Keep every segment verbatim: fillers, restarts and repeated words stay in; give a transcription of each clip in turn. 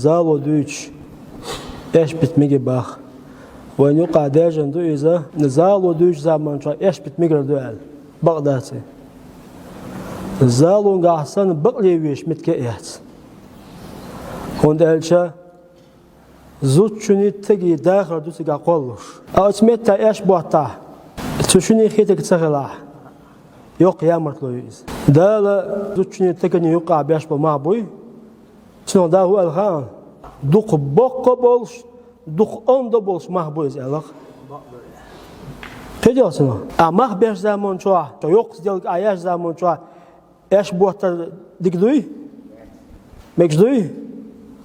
Зало дуьйцуш, аьшпита мегар бах. Вайна юкъахь даьржина ду иза, зало дуьйцучу заманчохь аьшпита мегар ду аьлла. Бакъ дац и. Залонгахь санна бакъле везаш меттиг а яц. ХӀунда аьлча зудчунний, стегий дахар ду цигахь кхоллалуш. Ткъа оцу меттехь аьшпаш боттахь, цу шиннан хетарг ца хилахь, йоккха ямартло ю иза. Дала зудчунний, стегий юкъахь беш болу мах буй, цунах дӀа хӀун аьлла хаьа, дукха боккха а болуш, дукха онда а болуш мах бу иза аьлла. Кхидолу цунах. Ахь мах беш заманчохь, цо йоккха сделка ахь еш заманчохь, аьшпаш боттар дика дуй? Мегаш дуй?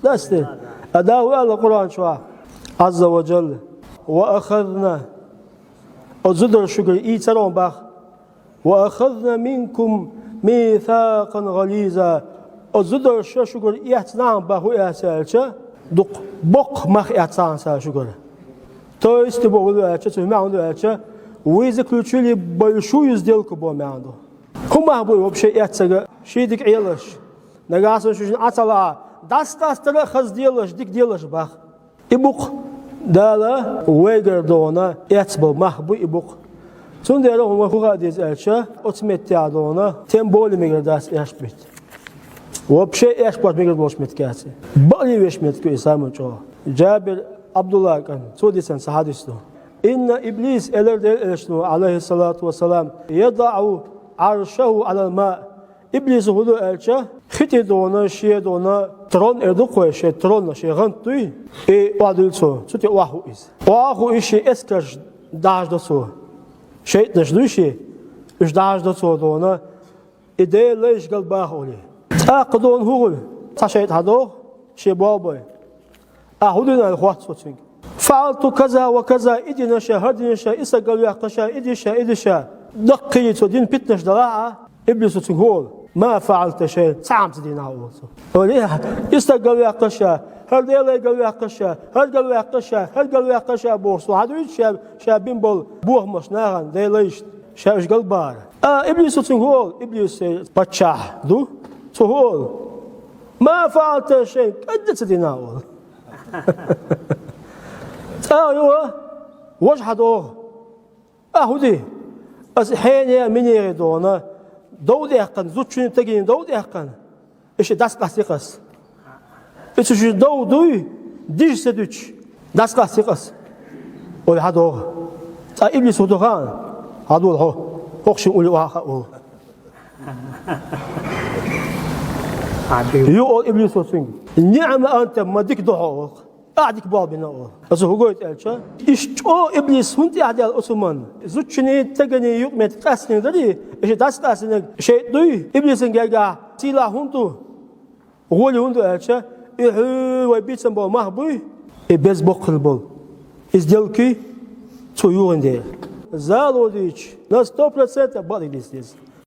Дац те. Ткъа Дала аьлла Къуръан чохь, Азза ва Джалла: «Ва ахазна», оцу зударша шуьгара ийцира бах. «Ва ахазна минкум мисакъан гӀализа». Оцу зударша шуьгара эцна бах, хӀун эцна аьлча, дукха боккха мах эцна цара шуьгара. То есть, боху ду аьлча, цу маьӀна ду аьлча, вы заключили большую сделку боху маьӀна ду. ХӀун мах бу и вообще эцнарг? Шен дика Ӏелаш. Нагахь санна шуьшинна Ӏа ца лаахь, дӀасакъастара а хаза делаш, дика делаш бах. И бу-кх Дала вайгара дохуна эцна болу мах буй и бу-кх. Цундела хӀума хӀун хаа деза аьлча, оцу меттехь дохуна, тем более мегар дац аьшпаш битта. Вообще аьшпаш боттар мегар болуш меттиг яц и. Бакъле везаш меттиг ю и саман чӀогӀа. Джабир Абдуллан кӀант, цо дийцина цхьа хьадис ду. «Инна Иблис», элира Делан Элчано, Ӏалайхиссалату вассалам, «ядаӀу Ӏаршаху Ӏалал маъ». Иблис хӀун ду аьлча, хи тӀе дохуна, шен дохуна, трон эр ду-кх вай, шен трон, шен гӀант дуй, и охьадуьллу цо, цу тӀе охьахуу иза. Охьахуу иза шен эскарш дӀахьаждо цо. ШайтӀанаш дуй шен, уьш дӀахьаждо цо дохуна, и Делан лайш галбаха олий. ТӀаккха дохуна хӀун хуьлу? Цхьа шайтӀа хьадоху шен болх бой. Ахьа хӀун дина аьлла хотту цо цуьнга. «ФаӀалту каза ва каза», и дина ша, хӀара дина ша, и стаг галваьккхина ша, и дина ша, и дина ша. Даккхий цо дина питанаш далахь а, иблисо цуьнга хӀун олу? «Ма фаӀалта шайъан», цхьа хӀума ца дина ахьа олу цо. Олий, и стаг галваьккхина ша, хӀара Делан лай галваьккхина ша, хӀара галваьккхина ша, хӀара галваьккхина ша бохуш, цо хьадуьйцу ша, ша бина болу бохамаш нахана, Делан лайшна, ша уьш галбахьара. А, иблисо цуьнга хӀун олу? Иблис паччахь ду, цо хӀун олу? «Ма фаӀалта шайъан», кӀадда ца дина ахьа олу. ЦӀа а ю, важа хьадоху. Ахьа хӀун ди? Аса хьенех а, минех а дохуна, дов даьккхина, зудчунний, стегий дов даьккхина, и шен дӀасакъастийра аса. И цу шен дов дуй, дижа ца дуьтуш, дӀасакъастийра аса. Олий хьадоху. ЦӀа иблис хӀун ду хаьа? Хьадола хьо. ХӀокху шен уллехь охьахаа олу. Ю олу иблисо цуьнга. «Ниъма анта», ма дика ду хьо олу. Ахьа дика болх бина олу. Аса хӀун гойту аьлча, иштта чӀогӀа иблис хӀунда тӀехь даьлла оцу хӀуманна? Зудчунний, стегий юкъаметтиг къастийнарг дарий, и шен дӀасакъастийнарг шайтӀа дуй, иблисан гергахь сийлахь хӀунда ду? ГӀоли хӀунда ду аьлча, и хьуьйра вай бийцина болу мах буй, и беза боккха хилла болу. Иза делкий, цо юхийна дела. Зало дуьйцуш, на сто процентов бакъдерг дийца деза.